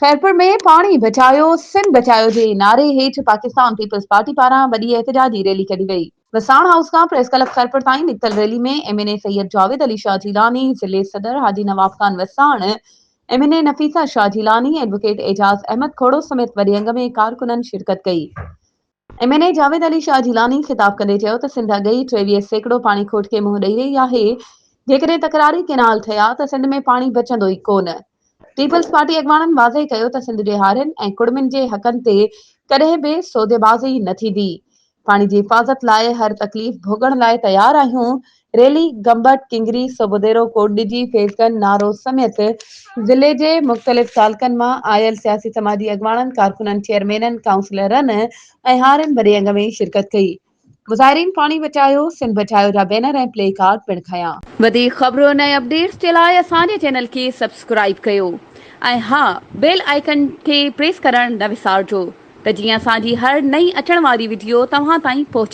خيرپور ۾ پاڻي بچايو سنڌ بچايو جي نعري هيٺ پاڪستان پيپلز پارٽي پاران وڏي احتجاجي ريلي ڪڍي وئي. وساڻ هائوس کان پريس ڪلب خيرپور تائين نڪتل rally ۾ M N A Syed Javed Ali Shah Jilani, ضلعي صدر Haji Nawab Khan Wassan, M N A Nafisa Shah Jilani, advocate Ejaz Ahmed Khuhro سميت وڏي انگ ۾ ڪارڪنن شرڪت ڪئي. M N A Javed Ali Shah Jilani خطاب ڪندي چيو ته سنڌ اڳ ئي 23% پاڻي کوٽ کي منهن ڏئي رهي آهي، جيڪڏهن تڪراري ڪئنال ٺهيا ته سنڌ ۾ پاڻي بچندو ئي ڪو نه. پيپلز پارٽي اڳواڻن واضح ڪيو ته سنڌ جي هارين ۽ ڪڙمين جي حقن تي ڪڏهن به سوديبازي نه ٿيندي، پاڻي جي حفاظت لاء هر تڪليف ڀوڳڻ لاء تيار آهيون، ريلي گمبٽ، ڪنگري، صوبوديرو، ڪوٽڏجي، فيض گنج، نارو سميت ضلعي جي مختلف تعلقن مان آيل سياسي سماجي اڳواڻن، ڪارڪنن، چيئرمينن، ڪائونسلرن ۽ هارين وڏي انگ ۾ شرڪت ڪئي. مظاهرين پاڻي بچايو، سنڌ بچايو جا بينر ۽ پلي ڪارڊ پڻ کنيا. وڌيڪ خبرن ۽ اپڊيٽس جي لاء اسان جي چينل کي سبسڪرائيب ڪيو ۽ ها بيل آئيڪن کي پريس ڪرڻ نه وسارجو ته جيئن اسان جي هر نئين اچڻ واري وڊيو توهان تائين پهچي.